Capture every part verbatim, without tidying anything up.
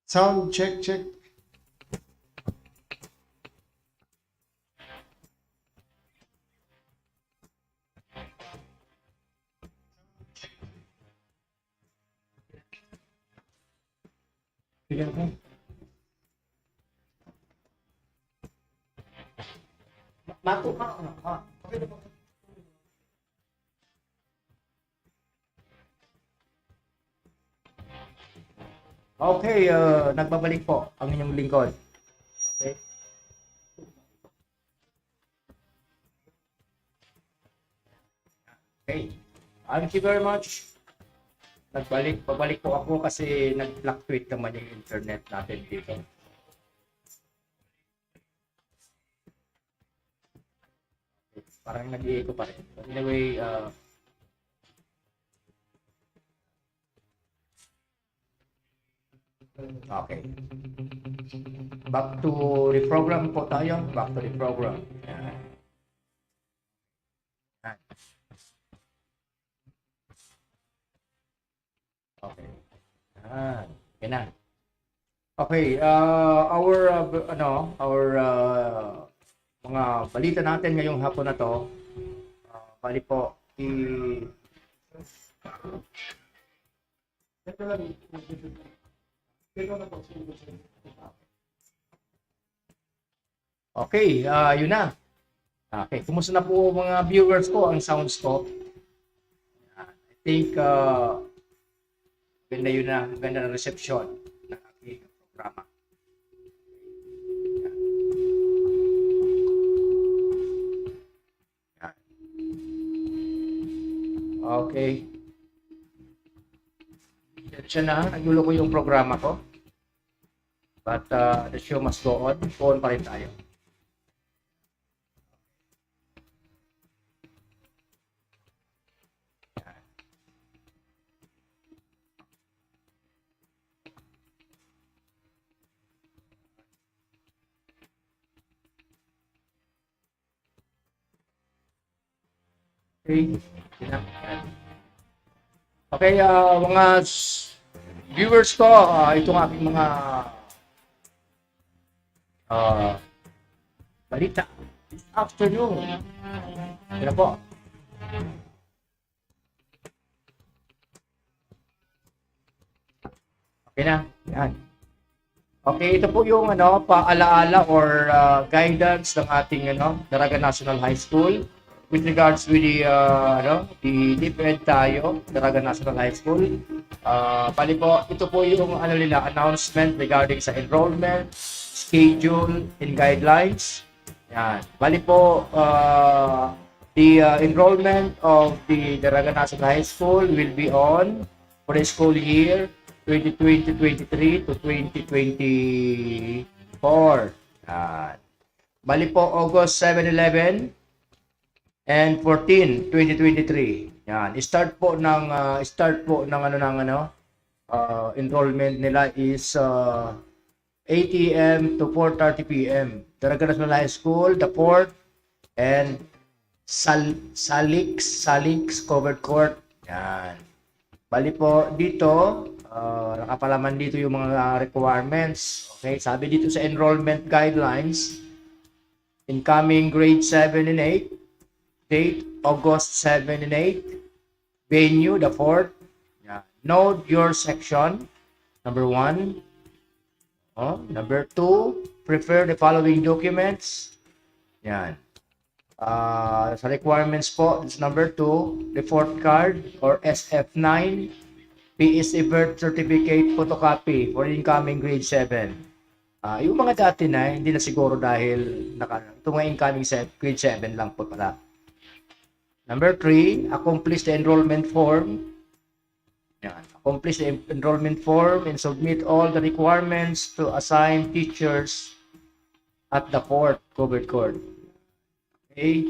Sound check, check. Sige po. Matu-, ma-, ma-, Okay, uh, nagbabalik po ang inyong lingkod. Okay. Okay. Thank you very much. Nagbalik, pabalik po ako kasi nag-fluctuate naman yung internet natin dito. Parang nag-i-echo pa rin. But anyway, uh, okay. Back to the program po tayo. Back to the program. Yan. Yan. Okay. Yan. Okay na. Okay, uh, our, uh, b-, ano, our, uh, mga balita natin ngayong hapon na to, uh, bali po, i-, Okay, ah, yun na. Okay, kumusta na po mga viewers ko, ang sounds ko? I think, ah, ganda yun na, ganda na reception ng aking programa. Yan. Okay. Siya na, nagulo ko yung programa ko. But, uh, the show must go on. Go on pa rin tayo. Okay. Okay, ah, mga s-, viewers ko, ah, itong aking mga, ah, balita this afternoon. Yan po. Okay na. Yan. Okay, ito po yung, ano, paalaala or, ah, guidance ng ating, ano, Daraga National High School with regards with the, ah, ano, the DepEd tayo, Daraga National High School. Ah, bali po, ito po yung, ano nila, announcement regarding sa enrollment, schedule, and guidelines. Yan. Bali po, ah, the, ah, enrollment of the Daraga National High School will be on for the school year twenty twenty twenty-three to twenty twenty-four. Yan. Bali po, August seven, eleven, and fourteen, twenty twenty-three. Yan. Start po ng, ah, start po ng ano, ng ano, ah, enrollment nila is, ah, eight A M to four thirty P M. Daraga National High School, the Fort, and Sal-, Salix, Salix Covered Court. Yan. Bali po, dito, ah, nakapalaman dito yung mga requirements. Okay, sabi dito sa enrollment guidelines, incoming grade seven and eight, date, August seven and eight, venue, the Fort. Yan. Know your section, number one. Oh, number two, prepare the following documents. Yan. Ah, sa requirements po, it's number two, the Fort card or S F nine, P S A birth certificate photocopy for incoming grade seven. Ah, yung mga dati na, hindi na siguro dahil naka-, itong mga incoming se-, grade seven lang po pala. Number three, accomplish the enrollment form. Yan. Accomplish the en-, enrollment form and submit all the requirements to assign teachers at the Fort, Covered Court. Okay?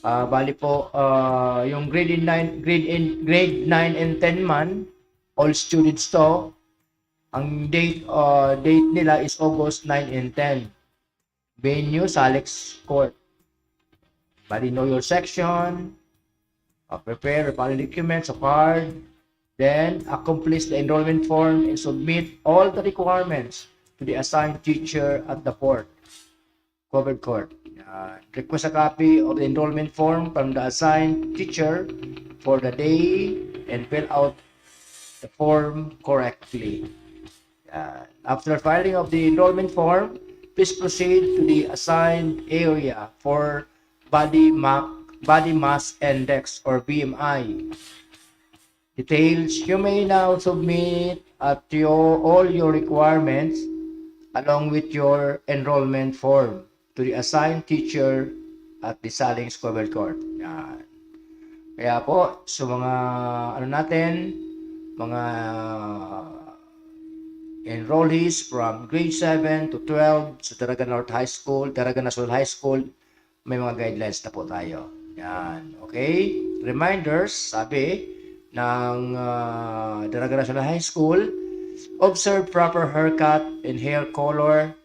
Ah, bali po, ah, yung grade in nine, grade in, grade nine and ten man, all students to, ang date, ah, date nila is August nine and ten. Venue, Salix Court. Bali, know your section, ah, prepare the following documents, a card, Then, accomplish the enrollment form and submit all the requirements to the assigned teacher at the port, covered court. Yan. Request a copy of the enrollment form from the assigned teacher for the day and fill out the form correctly. Yan. After filing of the enrollment form, please proceed to the assigned area for body ma-, body mass index or B M I details. You may now submit at your, all your requirements along with your enrollment form to the assigned teacher at the Saling's Covered Court. Yan. Kaya po, sa mga, ano natin, mga enrollees from grade seven to twelve sa Daraga North High School, Daraga National High School, may mga guidelines na po tayo. Yan. Okay? Reminders, sabi ng, ah, Daraga National High School, observe proper haircut and hair color,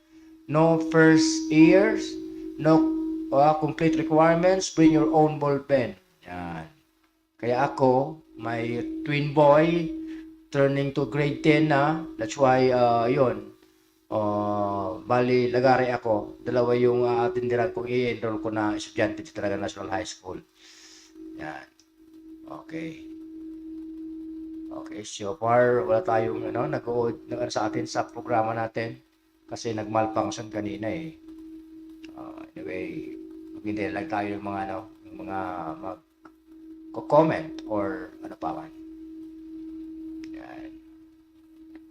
no first years, no, ah, complete requirements, bring your own ball pen. Yan. Kaya ako, my twin boy, turning to grade ten na. That's why, ah, yun. Ah, bali, lagare ako. Dalawa yung aatenderan kong i-enroll ko na estudyante sa Daraga National High School. Yan. Okay. Okay, so far, wala tayong, ano, nag-, nag-, ano sa atin sa programa natin. Kasi nag-malfunction kanina eh. Ah, anyway, maghintay lang tayo ng mga, ano, ng mga mag-comment or ano pa man. Yan.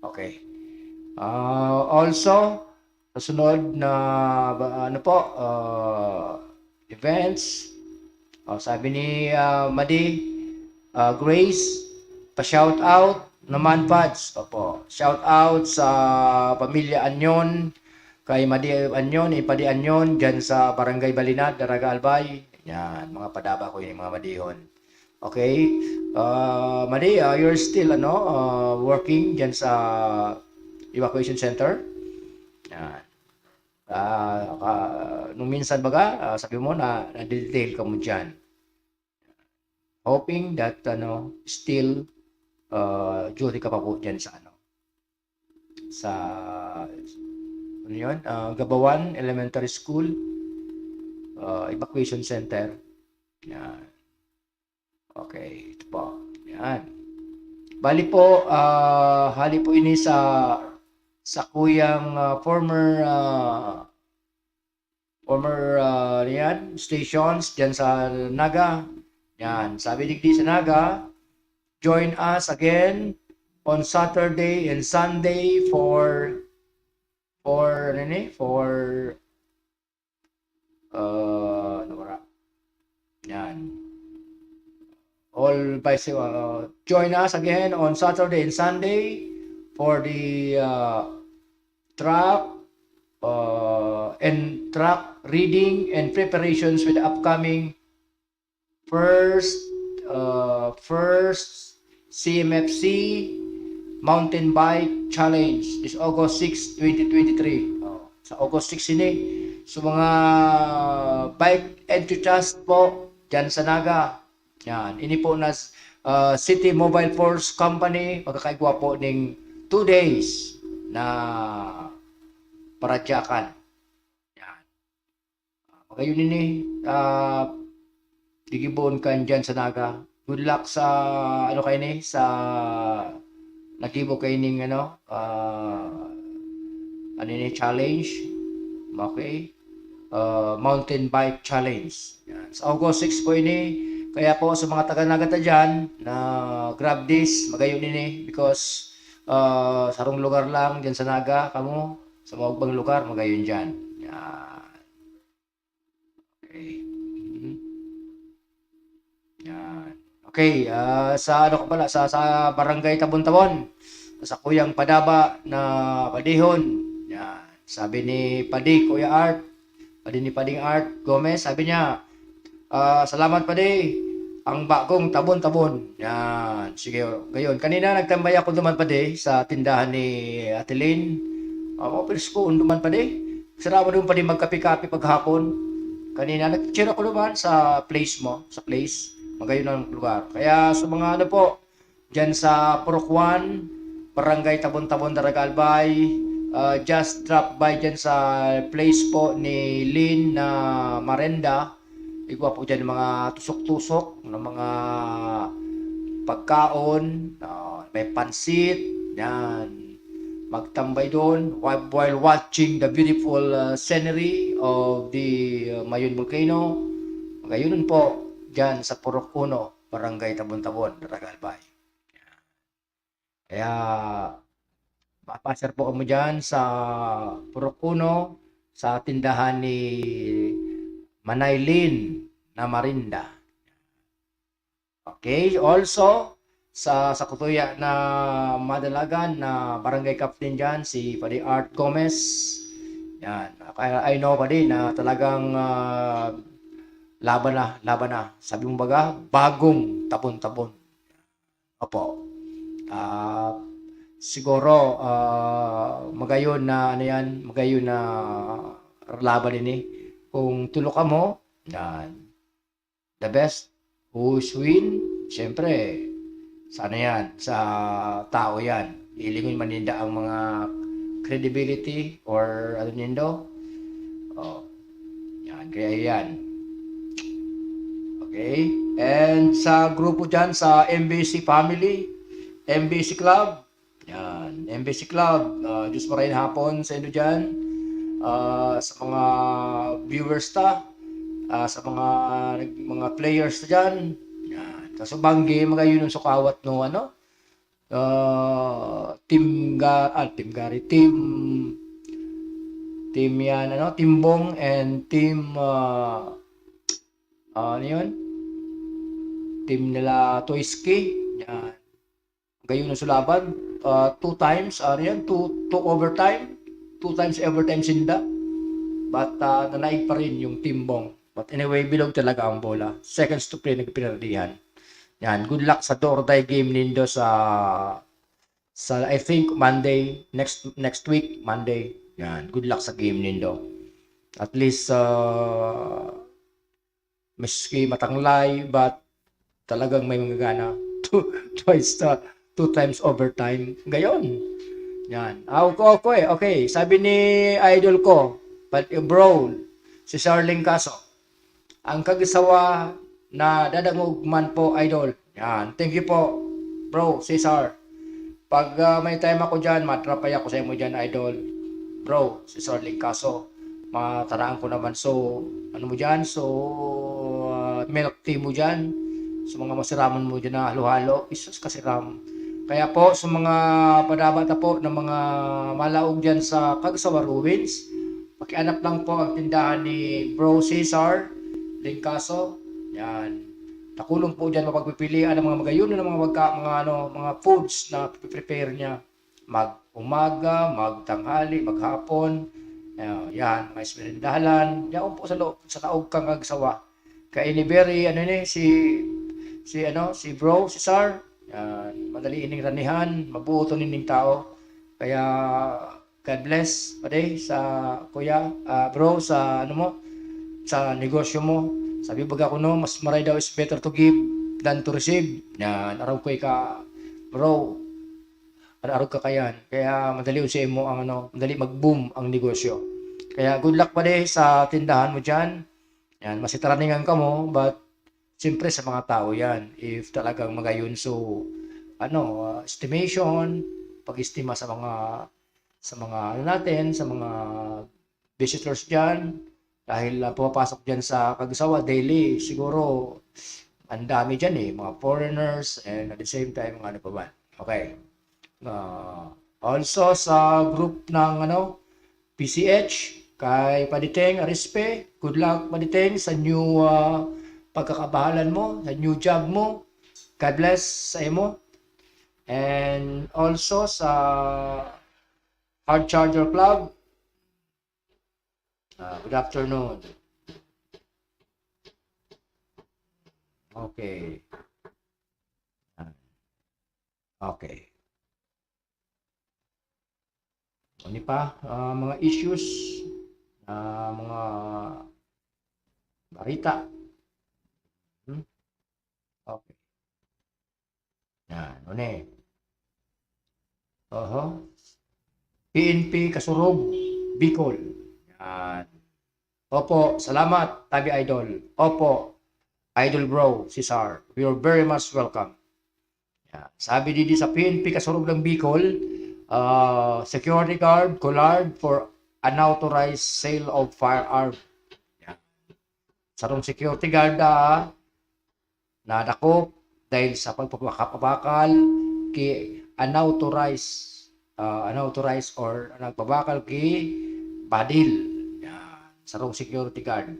Okay. Ah, also, sa sunod na, ba-, ano po, ah, events, oh, sabi ni, ah, Madi, ah, Grace, pa-shout out naman, Pads. Opo, shout out sa pamilya Anyon, kay Madi Anyon, Ipadi Anyon, dyan sa Barangay Balinad, Daraga Albay. Yan, mga padaba ko yun, mga Madihon. Okay? Ah, Madi, ah, you're still, ano, ah, working dyan sa evacuation center? Yan. Ah, ka-, nung minsan baga, ah, sabi mo na, na-detail ka mo dyan. Hoping that, ano, still, ah, duty ka pa po dyan sa, ano, sa, ano yun? Ah, Gabawan Elementary School, ah, evacuation center. Yan. Okay, ito po. Yan. Bali po, ah, hali po ini sa, sa kuyang, ah, former, ah, former, ah, ano yan, stations dyan sa Naga. Yan, sabi digdi sa Naga, join us again on Saturday and Sunday for, for, ano ni, for, ah, ano ba ra? Yan. All by, uh, join us again on Saturday and Sunday for the, uh, track, uh, and track reading and preparations with the upcoming first, uh, first C M F C Mountain Bike Challenge this August six, twenty twenty-three. Oh, sa August six ini, sa mga bike enthusiast po dyan sa Naga, yan. Ini po na, ah, City Mobile Force Company, magkakaigwa po ning two days na paradyakan. Yan. Magayon ini, ah, gigibohon kan dyan sa Naga. Good luck sa, ano kayo ni, sa nagibo kayo ning, ano, ah, ano ni, challenge. Okay? Ah, mountain bike challenge. Yan. Sa August six po ini. Kaya po sa mga taga Naga ta dyan, na grab this, magayon ini because, ah, sarong lugar lang dyan sa Naga, kamo, sa mga ubang lugar, magayon dyan. Yan. Okay. Mhm. Yan. Okay, ah, sa ano ko pala, sa, sa Barangay Tabon-Tabon, sa Kuyang Padaba na Padihon. Yan. Sabi ni Padi, Kuya Art, Padi ni Pading Art Gomez, sabi niya, ah, "Salamat, Padi. Ang bagong tabon-tabon." Yan. Sige, gayon. Kanina nagtambay ako duman, Padi, sa tindahan ni Ate Lynn. Ah, mga presko, duman, Padi. Sarado naman, Padi, magkape-kape paghapon. Kanina, nag-cheer ako duman sa place mo, sa place. Magayon ang lugar. Kaya sa mga ano po, Diyan sa Purok One, Barangay Tabon-Tabon, Daraga, Albay. Ah, just drop by diyan sa place po ni Lynn na Marenda. Igwa po diyan mga tusok-tusok na mga pagkaon. Ah, may pansit, yan. Magtambay doon while, while watching the beautiful, ah, scenery of the, ah, Mayon Volcano. Magayunon po diyan sa Purok Uno, Barangay Tabon-Tabon, Daraga, Albay. Kaya, mapasyal po kamo diyan sa Purok Uno, sa tindahan ni Manay Lynn na Marenda. Okay, also, sa, sa kutuya na madalagan na barangay captain diyan, si Padi Art Gomez. Yan. Kaya I know, Padi, na talagang, ah, laban na, laban na. Sabi mo baga, bagong Tabon-Tabon. Opo. Ah, siguro, ah, magayon na, ano yan, magayon na laban ini. Kung tulo kamo, yan. The best who's win, siyempre, sa ano yan, sa tao yan. Hilingon man ninda ang mga credibility or ano nindo. Oh, yan, kaya yan. Okay? And sa grupo dyan, sa M B C family, M B C Club, yan, M B C Club, ah, Diyos maray na hapon sa inyo dyan. Ah, sa mga viewers ta, ah, sa mga, mga players ta dyan. Yan. Sa subang game, magayon ang sukawat no, ano? Ah, team ga-, ah, team gari, team, team yan, ano? Team Bong and team, ah, ah, ano yun? Team nila Toyski. Yan. Gayon ang sulaban. Ah, two times, ano yan? Two, two overtime. Two times overtime sinda. But, ah, nanaig pa rin yung Team Bong. But anyway, bilog talaga ang bola. Seconds to play, nagpinardihan. Yan. Good luck sa do or die game nindo sa, sa, I think, Monday. Next, next week, Monday. Yan. Good luck sa game nindo. At least, ah, maski matanglay, but talagang may manggagana. Two, twice, uh, two times overtime. Gayon. Yan. Ah, okay, okay, okay. Sabi ni idol ko, but, eh, bro, si Sarling Kaso, ang kag-asawa na dadangog man po, idol. Yan. Thank you po, bro, Cesar. Pag, ah, may time ako dyan, matrapay ako sa imo dyan, idol. Bro, si Sarling Kaso, mataraan ko naman. So, ano mo dyan? So, ah, milk tea mo dyan. So, mga masiramon mo dyan na halo-halo. Isus, kasiram. Kaya po, sa mga padabata po ng mga malaog dyan sa Kagsawa Ruins, pakianap lang po ang tindahan ni Bro Cesar Lingkaso. Yan. Takulong po dyan mapagpipilian ng mga magayon na mga pagka-, mga ano, mga foods na prepare niya. Mag-umaga, magtanghali, maghapon. Ah, yan, may merindahalan. Yan po sa loob, sa laog kan Kagsawa. Kay ini very, ano ni, si, si, ano, si Bro, si Sir. Yan, madali ining ranihan, mabuo to nining tao. Kaya, God bless, pare, sa kuya, ah, bro, sa ano mo, sa negosyo mo. Sabi baga ko, no, mas maray daw is better to give than to receive. Yan, arog ko ika, bro. Ar-, arog ka kayan. Kaya madali sa imo ang ano, madali mag-boom ang negosyo. Kaya good luck, pare, sa tindahan mo diyan. Yan, masitaraningan ka mo, but siyempre sa mga tao yan. If talagang magayon, so, ano, ah, estimation, pag-estima sa mga, sa mga ano natin, sa mga visitors diyan, dahil, ah, pumapasok diyan sa Kagsawa daily, siguro ang dami diyan eh, mga foreigners, and at the same time, mga ano pa man. Okay. Ah, also sa group ng ano, P C H, kay Paditeng Arispe, good luck Paditeng sa new, ah, pagkakabahalan mo, sa new job mo. God bless sa imo. And also sa Hard Charger Club, ah, good afternoon. Okay. Ah, okay. Ano pa? Ah, mga issues, ah, mga barita. Hmm? Okay. Yan, uni. Oho. P N P Kasurog, Bicol. Yan. Opo, salamat, Tabi Idol. Opo, Idol Bro, Cesar. You're very much welcome. Yan. Sabi didi sa P N P Kasurog ng Bicol, ah, security guard, collard for unauthorized sale of firearm. Yan. Sarong security guard, ah, nadakop dahil sa pagpapakapakal ki unauthorized, ah, unauthorized or nagbabakal ki badil. Yan. Sarong security guard.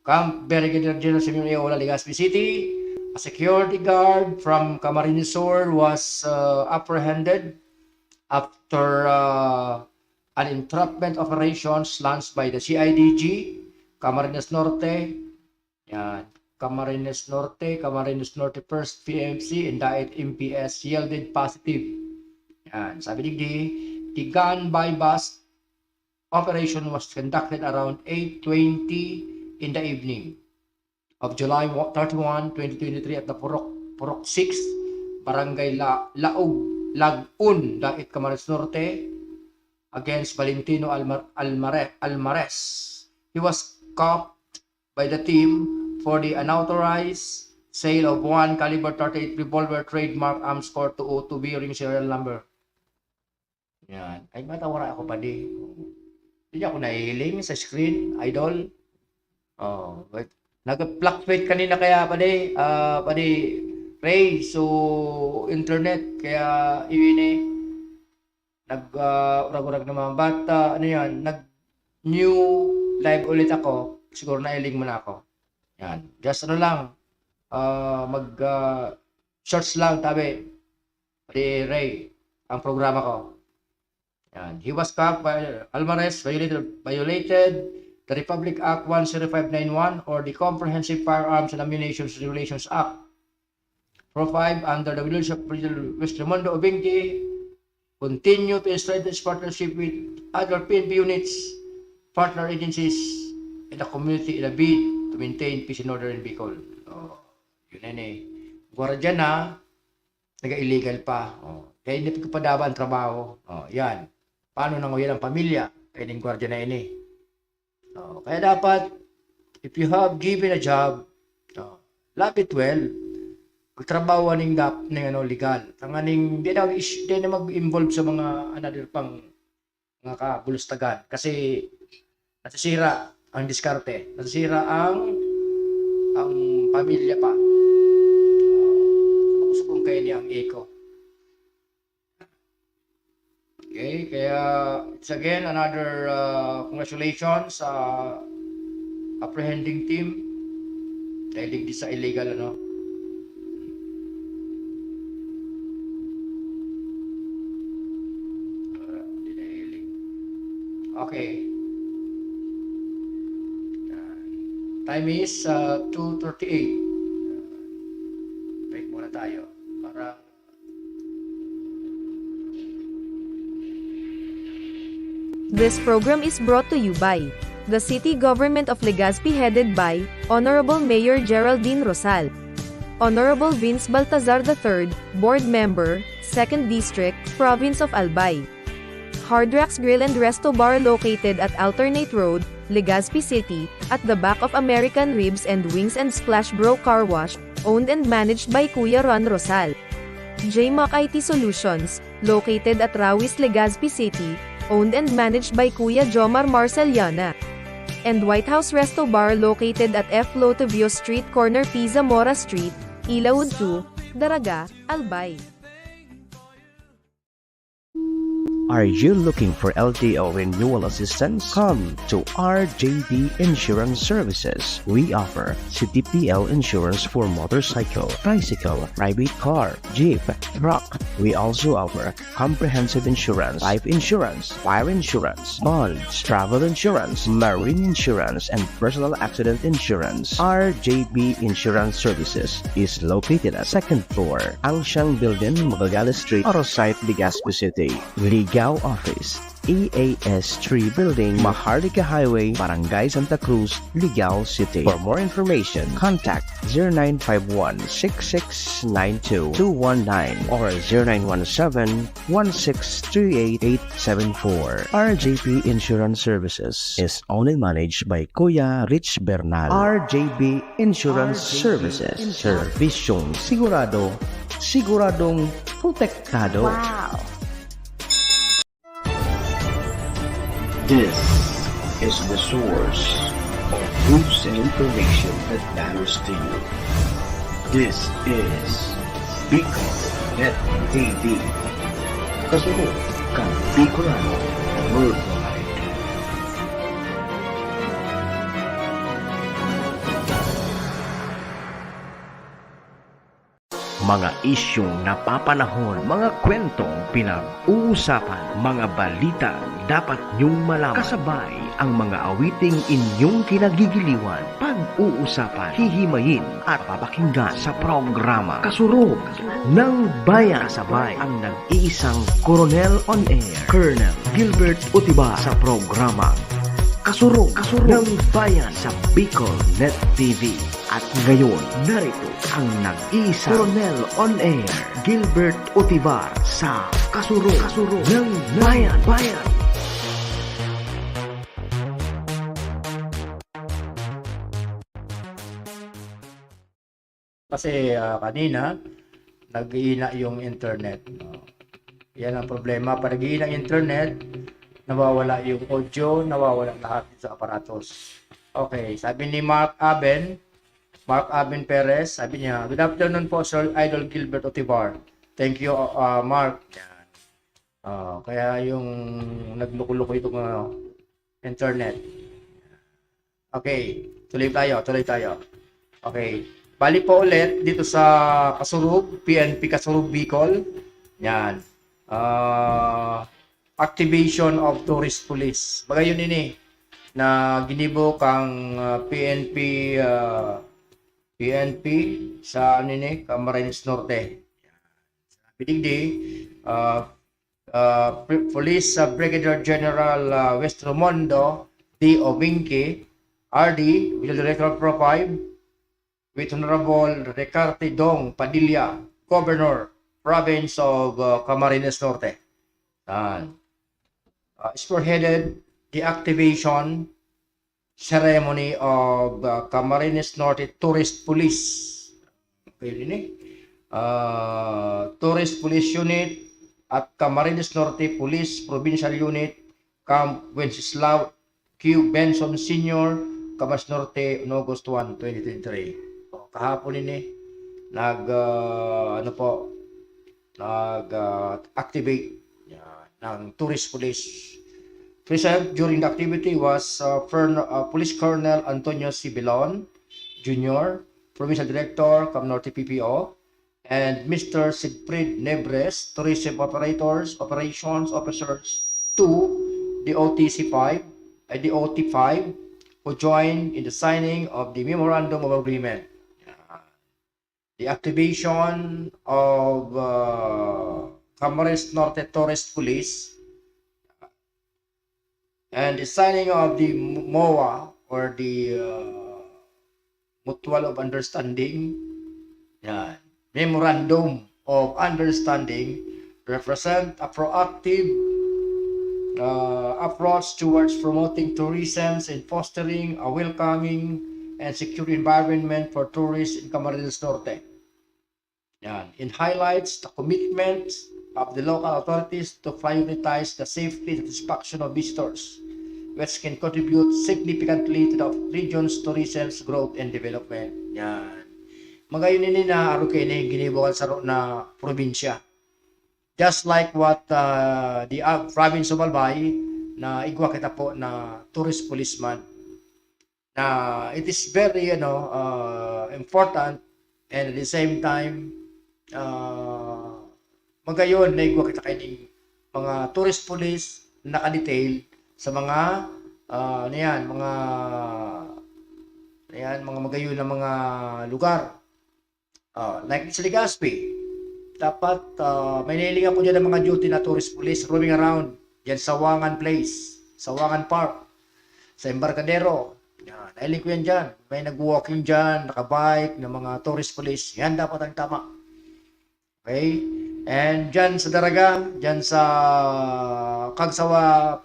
Camp Brigadier General Simeon A. Ola, Legazpi City, a security guard from Camarines Sur was, uh, apprehended after, uh, an entrapment operations launched by the C I D G, Camarines Norte, yan, Camarines Norte, Camarines Norte First P M C, and Dait M P S yielded positive. Yan, sabi digdi, the gun buy bust operation was conducted around eight twenty in the evening of July thirty-one, twenty twenty-three at the Purok, Purok six, Barangay La-, Laog, Lagun, Dait, Camarines Norte, against Valentino Almar-, Almare-, Almares. He was caught by the team for the unauthorized sale of one caliber thirty-eight revolver trademark Amscor two oh two bearing serial number. Yan. Ay, matawara ako, padi. Hindi ako nahihiling sa screen, idol. Oh, but nag-fluctuate kanina kaya, padi, ah, padi Ray, so internet, kaya yun eh, nag, ah, urag-urag naman. But, ah, ano yan, nag-new live ulit ako, siguro nahiling mo na ako. Yan. Just ano lang, ah, mag, ah, search lang, tabi. Padi Ray, ang programa ko. Yan. He was caught by Almares, violated, violated the Republic Act one zero five nine one or the Comprehensive Firearms and Ammunition Regulations Act four five under the leadership of Regional West Raimundo Obingke, continue to strengthen its partnership with other P N P units, partner agencies, and the community in a bid to maintain peace and order in Bicol. Oh, yun yan eh. Gwardiya na, naga-illegal pa. Oh, kaya hindi pagkapadaba ang trabaho. Oh, yan. Paano nanguyan ang pamilya? Kaya ning gwardiya na ini. Oh, kaya dapat, if you have given a job, oh, love it well. Magtrabaho ning dap-, ning ano, legal. Tanganing di na is-, di na mag-involve sa mga another pang mga kabulustagan. Kasi nasisira ang diskarte, nasisira ang, ang pamilya pa. Ah, makusog kayo niya ang eko. Okay, kaya it's again another, ah, congratulations sa apprehending team. Dahil digdi sa illegal, ano? Ah, di na hiling. Okay. Yan. Time is, ah, two thirty-eight. Break muna tayo para This program is brought to you by the City Government of Legazpi, headed by Honorable Mayor Geraldine Rosal. Honorable Vince Baltazar the third, Board Member, Second District, Province of Albay. Hard Rocks Grill and Resto Bar, located at Alternate Road, Legazpi City, at the back of American Ribs and Wings and Splash Bro Car Wash, owned and managed by Kuya Ron Rosal. J Mac I T Solutions, located at Rawis, Legazpi City, owned and managed by Kuya Jomar Marceliana. And White House Resto Bar, located at F Lotivio Street, corner P Zamora Street, Ilaud two, Daraga, Albay. Are you looking for L T O renewal assistance? Come to R J D Insurance Services. We offer C T P L insurance for motorcycle, tricycle, private car, jeep, truck. We also offer comprehensive insurance, life insurance, fire insurance, bonds, travel insurance, marine insurance, and personal accident insurance. R J B Insurance Services is located at second floor, Angsiang Building, Magallanes Street, Arosite, Legazpi City. Ligao Office, E A S three Building, Maharlika Highway, Barangay Santa Cruz, Ligao City. For more information, contact zero nine five one six six nine two two one nine or zero nine one seven one six three eight eight seven four. R J P Insurance Services is owned and managed by Kuya Rich Bernal. R J B Insurance Services. Servisyong sigurado, siguradong protektado. Wow! This is the source of news and information that matters to you. This is Bicol Net T V. Kasunod kan Bicolano Worldwide. Mga isyung napapanahon, mga kwentong pinag-uusapan, mga balitang dapat niyong malaman. Kasabay ang mga awiting inyong kinagigiliwan, pag-uusapan, hihimayin at papakinggan sa programa Kasurog ng Bayan. Kasabay ang nag-iisang Coronel on Air, Colonel Gilbert Utibar sa programa Kasurog, Kasurog ng Bayan sa Bicol Net T V. At ngayon, narito ang nag-iisang Coronel on Air, Gilbert Utibar sa Kasurog, Kasurog ng Bayan, Bayan. Kasi, ah, kanina, nag-iina yung internet, no? Yan ang problema. Pag nag-iina ang internet, nawawala yung audio, nawawala lahat sa aparatos. Okay, sabi ni Mark Aben, Mark Aben Perez, sabi niya, "Good afternoon po, Sir Idol Gilbert Otibar." Thank you, ah, Mark. Yan. Ah, kaya yung nagloko-loko itong, ano, internet. Okay, tuloy tayo, tuloy tayo. Okay. Balik po ulit dito sa Kasurug, P N P Kasurug Bicol. Yan. Ah, activation of tourist police. Baga yun ini na ginibo kang, ah, P N P, ah, P N P sa, ano ini, Camarines Norte. Sabi digdi, ah, ah, P-, Police, ah, Brigadier General, ah, Westromundo D. Ovinque, R D, Regional Director of Pro five, with Honorable Ricarte Dong Padilla, Governor, Province of, ah, Camarines Norte. Yan. Ah, spearheaded the activation ceremony of, ah, Camarines Norte Tourist Police. Okay, ini. Ah, Tourist Police Unit at Camarines Norte Police Provincial Unit, Camp Wenceslao Q. Benson Senior, Camarines Norte, on August one, twenty twenty-three. O, kahapon ini, nag, ah, ano po, nag, ah, activate, yan, ng tourist police. Present during the activity was, ah, Fern-, ah, Police Colonel Antonio Sibilon Junior, Provincial Director, Cam Norte P P O, and Mister Siegfried Nebres, Tourism Operators, Operations Officers two, D O T C five, ay, D O T five, who joined in the signing of the Memorandum of Agreement. The activation of, uh, Camarines Norte Tourist Police and the signing of the MOA or the, uh, Mutual of Understanding, yan, Memorandum of Understanding represent a proactive, uh, approach towards promoting tourism and fostering a welcoming and secure environment for tourists in Camarines Norte. Yan. It highlights the commitment of the local authorities to prioritize the safety and satisfaction of visitors, which can contribute significantly to the region's tourism's growth and development. Yan. Magayon ini na arog kaini ginibo kan saro na probinsya. Just like what, uh, the, uh, province of Albay, na igwa kita po na tourist policeman, na it is very, ano, uh, important, and at the same time, uh, magayon na igwa kita kaining mga tourist police na nakadetail sa mga, ah, ano yan, mga, ano yan, mga magayon na mga lugar. Ah, like sa Legazpi, dapat, ah, may nailing ako dyan ng mga duty na tourist police roaming around. Yan, Sawangan Place, Sawangan Park, sa Embarcadero. Yan, nahiling ko yan dyan. May nag-walking dyan, nakabike, ng mga tourist police. Yan dapat ang tama. Okay? And dyan sa Daraga, dyan sa Kagsawa,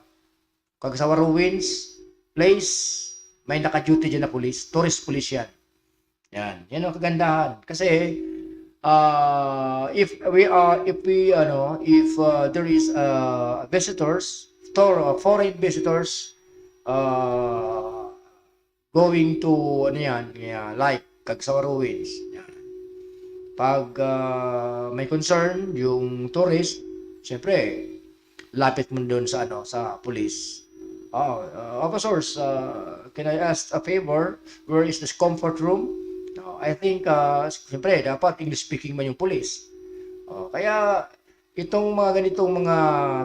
Kagsawa Ruins Place, may naka-duty dyan na police, tourist police yan. Yan, yan ang kagandahan. Kasi, ah, if we are, if we, ano, if, ah, there is, ah, visitors, tor-, foreign visitors, ah, going to, ano yan, yeah, like, Kagsawa Ruins. Yan. Pag, ah, may concern yung tourist, siyempre, lapit mo doon sa, ano, sa police. Oh, uh, officers, uh, can I ask a favor? Where is this comfort room? No, I think, uh, siyempre, dapat English speaking man yung police. Oh, kaya itong mga ganitong mga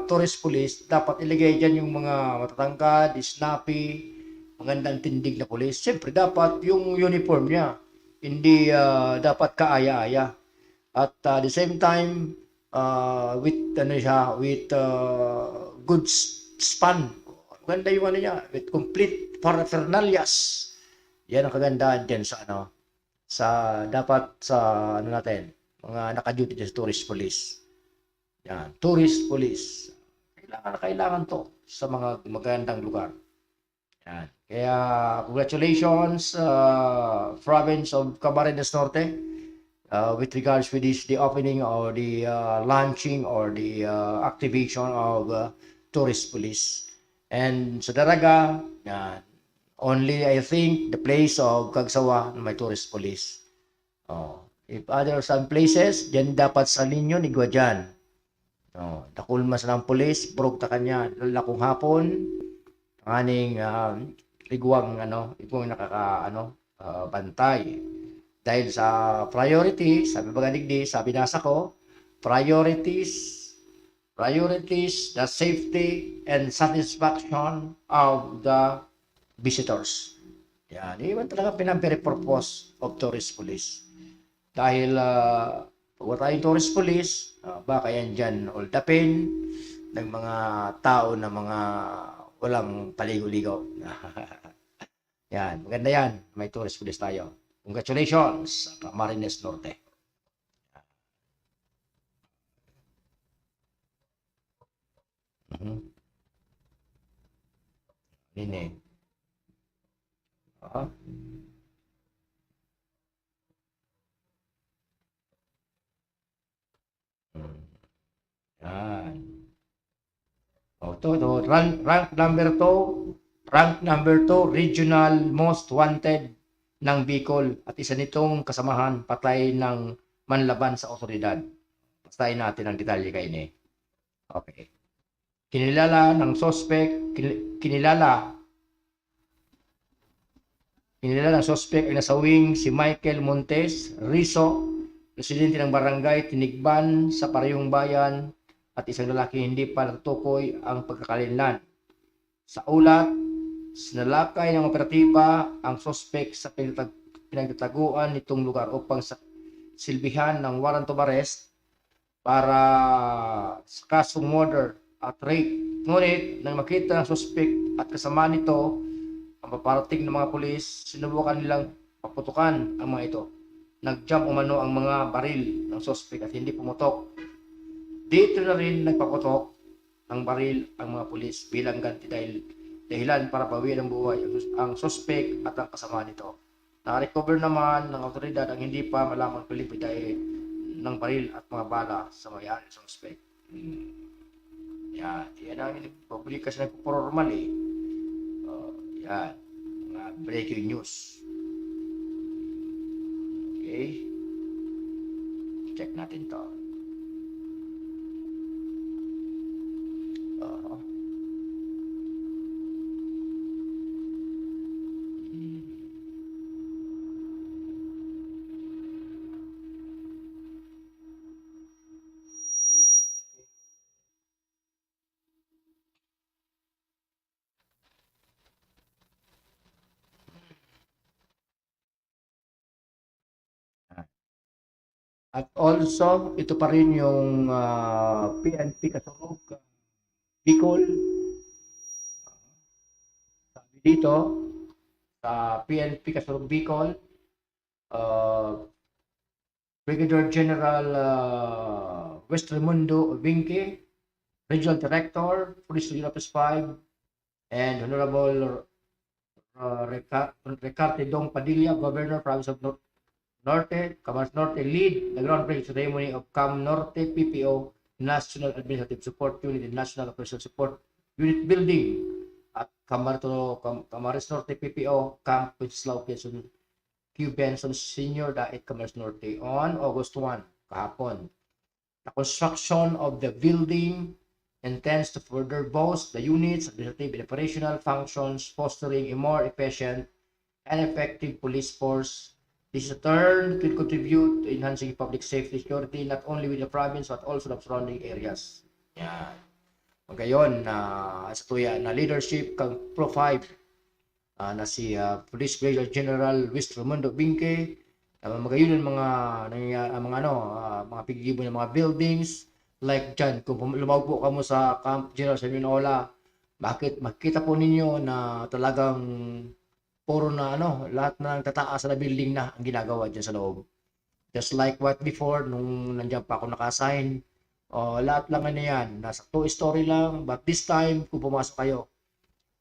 tourist police, dapat ilagay dyan yung mga matatangkad, snappy, magandang tindig na police. Siyempre, dapat yung uniform niya, hindi, ah, dapat kaaya-aya. At, ah, the same time, ah, with, ano siya, with, ah, good s-, span. Maganda yung ano niya, with complete paraphernalias. Yan ang kagandahan dyan sa, ano, sa, dapat sa, ano natin, mga naka-duty dyan sa tourist police. Yan, tourist police. Kailangan na kailangan to sa mga magandang lugar. Yan. Kaya, congratulations, uh, province of Camarines Norte, uh, with regards with this, the opening or the, uh, launching or the, uh, activation of, uh, tourist police. And sa Daraga, yan, only, I think, the place of Kagsawa na may tourist police. Oh, if other some places, diyan dapat sa ninyo, igwa diyan. Oh, dakul man sana ang pulis, burog ta kanya, lalo na kung hapon, nganing, ah, igwang, ano, igwang nakaka-, ano, ah, bantay. Dahil sa priority, sabi baga digdi, sabi nasa ko, priorities, priorities, the safety and satisfaction of the visitors. Yan, iyon talaga pinang very purpose of tourist police. Dahil, ah, pag wala tayong tourist police, ah, baka yan dyan holdupin ng mga tao na mga walang paligo-ligo. Yan, maganda yan. May tourist police tayo. Congratulations, Camarines Norte. Mhm. Nini. Ah. Hmm. Yan. Oh, ito, ito. Rank, rank number two, rank number two, regional most wanted ng Bicol at isa nitong kasamahan patay ng manlaban sa otoridad. Basahin natin ang detalye kaini. Okay. Kinilala ng suspek, kini-, kinilala, kinilala ng suspek ay nasawing si Michael Montes Riso, residente ng barangay Tinigban sa parehong bayan, at isang lalaki hindi pa natutukoy ang pagkakalinlan. Sa ulat, sinalakay ng operatiba ang suspek sa pinagtag-, pinagtataguan nitong lugar upang sa-, silbihan ng warrant of arrest para sa kasong murder at rape. Ngunit nang makita ng suspek at kasama nito ang paparating ng mga pulis, sinubukan nilang paputukan ang mga ito. Nag-jam umano ang mga baril ng suspek at hindi pumutok. Dito na rin nagpaputok ng baril ang mga pulis bilang ganti dahil dahilan para bawian ng buhay ang sus-, ang suspek at ang kasama nito. Na-recover naman ng awtoridad ang hindi pa malamang piling pagdai ng baril at mga bala sa may-ari sa suspek. Hmm. Yan. Yan ang publika sa nagpupormal eh. Oh, yan. Mga breaking news. Okay? Check natin to. Oo. Hmm. At also, ito pa rin yung, ah, P N P Kasurog, Bicol. Sabi dito, sa P N P Kasurug Bicol, uh, Brigadier General uh, West Raimundo Obinque, Regional Director, Police Region Office five, and Honorable uh, Reca- Recarte Dong Padilla, Governor, Province of Nor- Norte, Camarines Norte, lead the groundbreaking ceremony of CAM Norte P P O National Administrative Support Unit and National Operational Support Unit Building at Camarto, Cam- Camarines Norte P P O Camp Wenceslao Quezon Q. Benson Senior, Daet, Camarines Norte on August one, kahapon. The construction of the building intends to further boost the unit's administrative and operational functions, fostering a more efficient and effective police force. This in turn could contribute to enhancing public safety and security not only within the province but also the surrounding areas. Yan. Magayon na sa tuya na leadership kang Pro five ah, na si ah, Police Brigadier General Luis Raimundo Binque, ah, magayon ang mga nangyayari, ang mga ano, ah, mga piggibo ng mga buildings like diyan kung pum- lumawag po kamo sa Camp General Simeon Ola, bakit makita po ninyo na talagang puro na ano, lahat na ng tataas na building na ang ginagawa diyan sa loob. Just like what before, nung nandiyan pa ako naka-assign, oh, lahat lang ano yan, nasa two-story lang. But this time, kung pumasok kayo,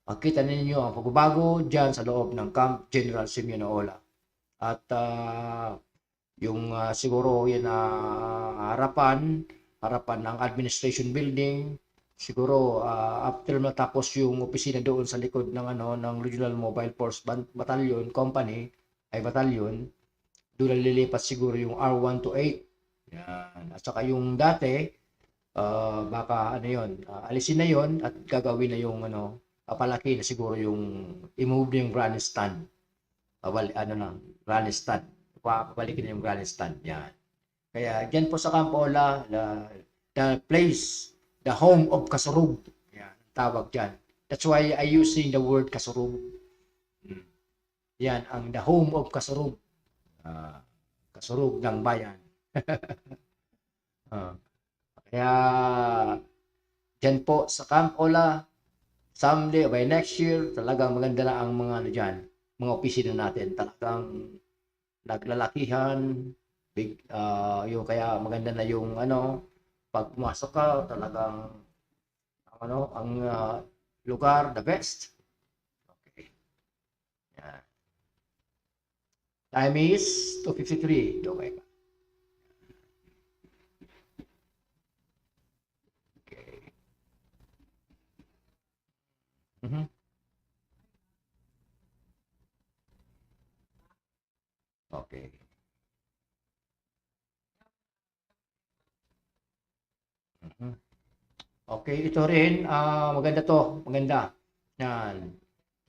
makita ninyo ang pagbabago diyan sa loob ng Camp General Simeon Ola. At ah, yung ah, siguro yun na harapan, harapan ng administration building, siguro ah, after matapos yung opisina doon sa likod ng ano ng Regional Mobile Force Ban- Battalion Company, ay battalion, doon na lilipat siguro yung R one to eight. Yan. At saka yung dati, ah, baka ano yun, ah, alisin na yun at gagawin na yung ano, papalaki na siguro yung i-move na yung grandstand. Pabali, ano na, grandstand. Pa- Pabalikin na yung grandstand. Yan. Kaya dyan po sa Camp Ola, the, the place, the home of Kasurug. Yan, ang tawag dyan. That's why I using the word Kasurug. Hmm. Yan ang the home of Kasurug. Ah, Kasurug ng bayan. Ah, kaya dyan po sa Camp Ola, someday, by next year, talagang maganda na ang mga ano dyan, mga opisina natin. Talagang naglalakihan, big, ah, yung kaya maganda na yung ano, pag pumasok ka, talagang ano, ang ah, lugar, the best. Okay. Yan. Time is two fifty-three. Okay pa. Okay. Mhm. Okay. Mhm. Okay, ito rin, ah, maganda to, maganda. Yan.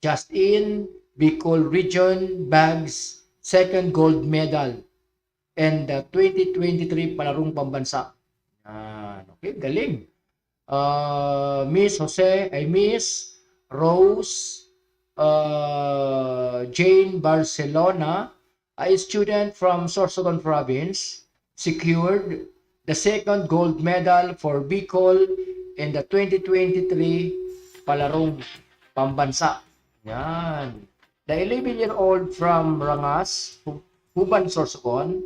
Just in, Bicol Region bags second gold medal and the twenty twenty-three Palarong Pambansa. Yan. Okay, galing. Ah, Miss Jose, ay Miss Rose ah, Jane Barcelona, a student from Sorsogon Province, secured the second gold medal for Bicol in the twenty twenty-three Palarong Pambansa. Yan. The eleven-year-old from Rangas, Hu- Huban, Sorsogon,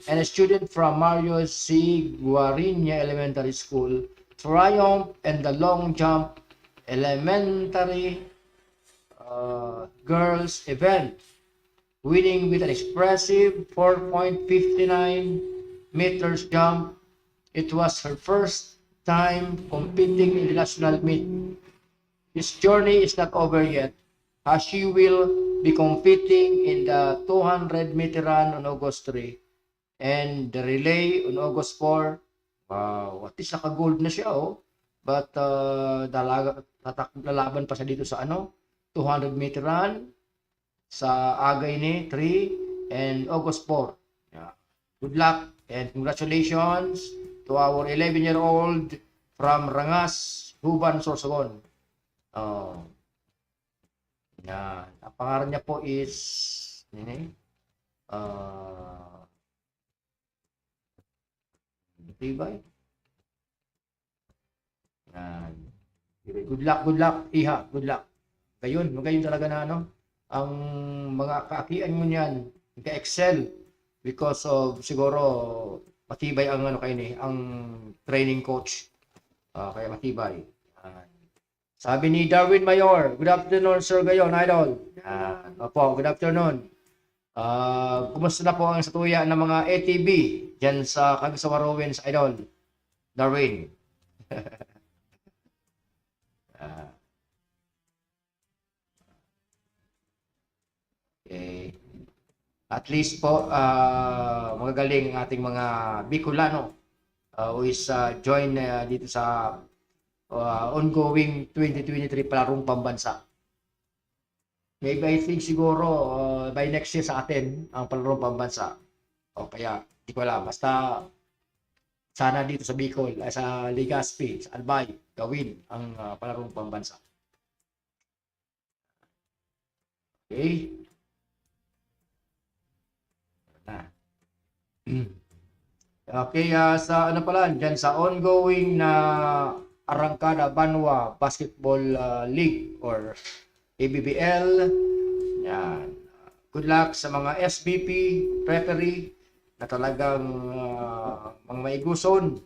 and a student from Mario C. Guariña Elementary School triumphed in the long jump elementary uh, girls event, winning with an expressive four point five nine meters jump. It was her first time competing in the national meet. His journey is not over yet, as she will be competing in the two hundred meter run on August three and the relay on August four. Wow, at least naka-gold na siya, oh. But uh, dalaga, tatak, lalaban pa siya dito sa ano, two hundred meter run sa Agay ni three and August four. Yeah. Good luck and congratulations to our eleven-year-old from Rangas, Huban, Sorsogon. Oh. Yan. Ang pangalan niya po is, nini? Ah, Tibay. Yan. Good luck, good luck, iha. Good luck. Gayon, magayon talaga na ano, ang mga kaakian mo niyan, nag-excel because of siguro matibay ang ano kayo ni, ang training coach. Ah, kaya matibay. Ah. Sabi ni Darwin Mayor, "Good afternoon, Sir Gayon, Idol." Yan. Opo, good afternoon. Ah, kumusta na po ang satuya ng mga A T B dyan sa Cagsawa Ruins, Idol? Darwin. Ah. Okay. At least po, ah, magagaling ang ating mga Bicolano, ah, who is, ah, join, ah, dito sa, ah, ongoing twenty twenty-three Palarong Pambansa. Maybe, I think siguro, ah, by next year sa atin ang Palarong Pambansa. O kaya, di ko alam. Basta, sana dito sa Bicol, ay sa Legazpi, sa Albay, gawin ang, ah, Palarong Pambansa. Okay? Na. Okay, ah, sa ano pala, dyan sa ongoing na Arrancada Banwa Basketball, ah, League or A B B L. Yan. Good luck sa mga S B P, referee, na talagang, ah, mga maiguson.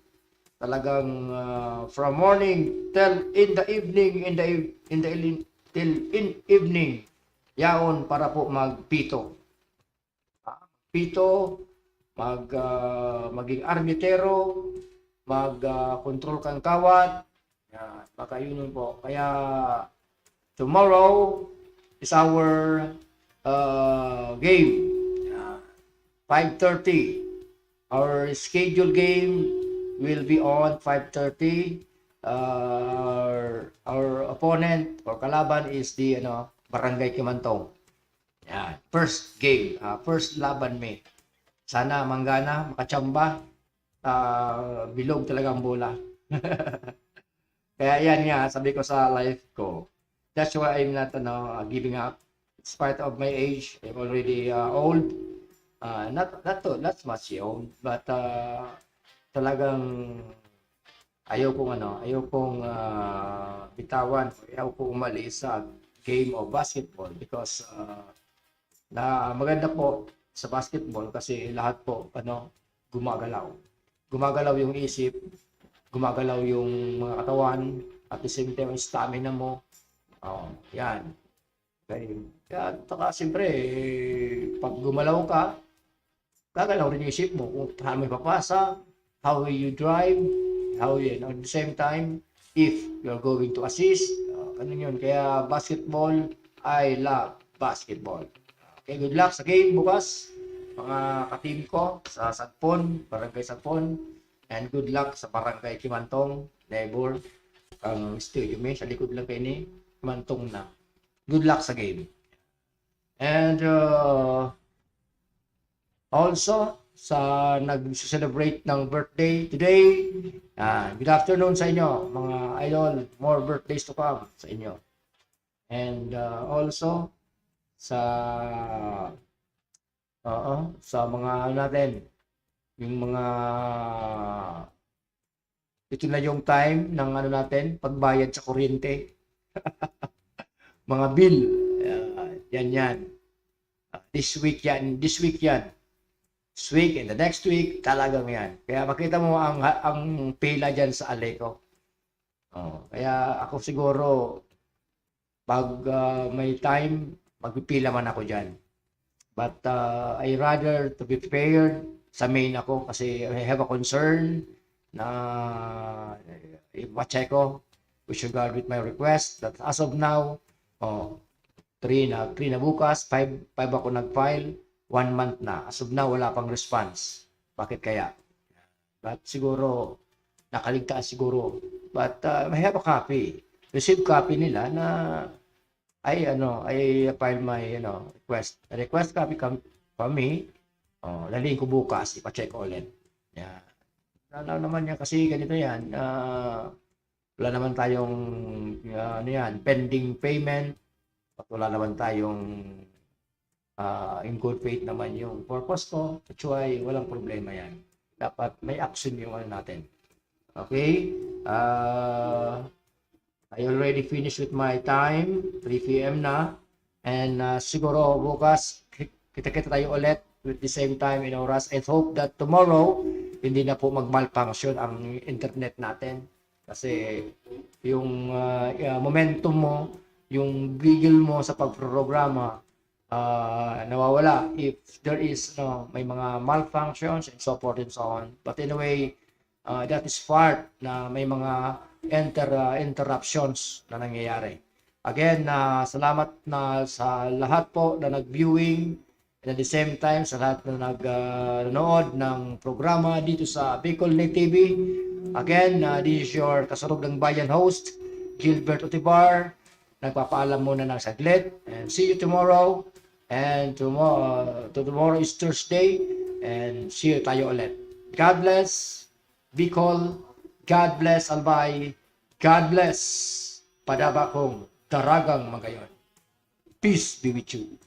Talagang, ah, from morning till in the evening, in the eve-, in the evening, till in evening. Yaon para po magpito. Ah, pito, mag, ah, maging arbitero, mag, ah, control kan kawat. Yan, baka yun yun po. Kaya tomorrow is our, ah, game. Yan, five thirty. Our scheduled game will be on five thirty. Ah, our, our opponent or kalaban is the, ano, Barangay Kimantong. Yan. First game, ah, first laban mi. Sana manggana, makachamba. Ah, bilog talaga ang bola. Kaya yan nga, sabi ko sa life ko, that's why I'm not, ano, giving up. In spite of my age, I'm already, ah, old. Ah, not, not too, not much old, but, ah, talagang ayaw kong, ano, ayaw kong, ah, bitawan, ayaw kong umalis sa game of basketball because, ah, na maganda po sa basketball kasi lahat po, ano, gumagalaw. Gumagalaw yung isip, gumagalaw yung mga katawan, at the same time, yung stamina mo. Oh, yan. Okay. Kaya, saka, siyempre, eh, pag gumalaw ka, gagalaw rin yung isip mo kung saan mo ipapasa, how will you drive, how you, at the same time, if you're going to assist, uh, ganun yun. Kaya basketball, I love basketball. Okay, good luck sa game bukas, mga ka-team ko sa Sagpon, Barangay Sagpon, and good luck sa Barangay Kimantong, neighbor, ang studio mi, sa likod lang kayo ni Kimantong na. Good luck sa game. And, uh, also, sa nag-celebrate ng birthday today, ah, good afternoon sa inyo, mga idol. More birthdays to come sa inyo. And, uh, also, sa, oo, sa mga ano natin, yung mga, ito na yung time ng ano natin, pagbayad sa kuryente. Mga bill. Ah, yan, yan. Ah, this week yan, this week yan. This week and the next week, talagang yan. Kaya makita mo ang, ang pila dyan sa Aleco. Oh, kaya ako siguro, pag, ah, may time, magpipila man ako dyan. But, ah, I rather to be prepared sa main ako kasi I have a concern na, eh, i-check ko with regard with my request that as of now, oh, three na, three na bukas, five, five ako nag-file, one month na. As of now, wala pang response. Bakit kaya? But siguro, nakaligtaan siguro. But, ah, I have a copy. Receive copy nila na, ay, ano, I file my, ano, request. Request copy kam-, from me. Oh, dalhin ko bukas, ipa-check ko ulit. Yeah. Wala naman yan kasi ganito yan. Ah, wala naman tayong, ah, ano yan, pending payment. At wala naman tayong, ah, in good faith naman yung purpose ko. That's why walang problema yan. Dapat may action yung ano natin. Okay? Ah, I already finished with my time, three p m na. And uh, siguro bukas, ki- kita-kita tayo ulit with the same time and oras. I hope that tomorrow, hindi na po mag-malfunction ang internet natin. Kasi yung uh, uh, momentum mo, yung gigil mo sa pagprograma, uh, nawawala if there is no may mga malfunctions and so forth and so on. But anyway, uh, that is part na may mga inter uh, interruptions na nangyayari. Again, uh, salamat na sa lahat po na nag-viewing and at the same time sa lahat na nag uh, nanood ng programa dito sa Bicol Net T V. Again, uh, this is your Kasurog ng Bayan host, Gilbert Otibar. Nagpapaalam muna ng saglit. And see you tomorrow. And tomorrow, to tomorrow is Thursday. And see you tayo ulit. God bless Bicol. God bless Albay. God bless Padaba kong Daragang Magayon. Peace be with you.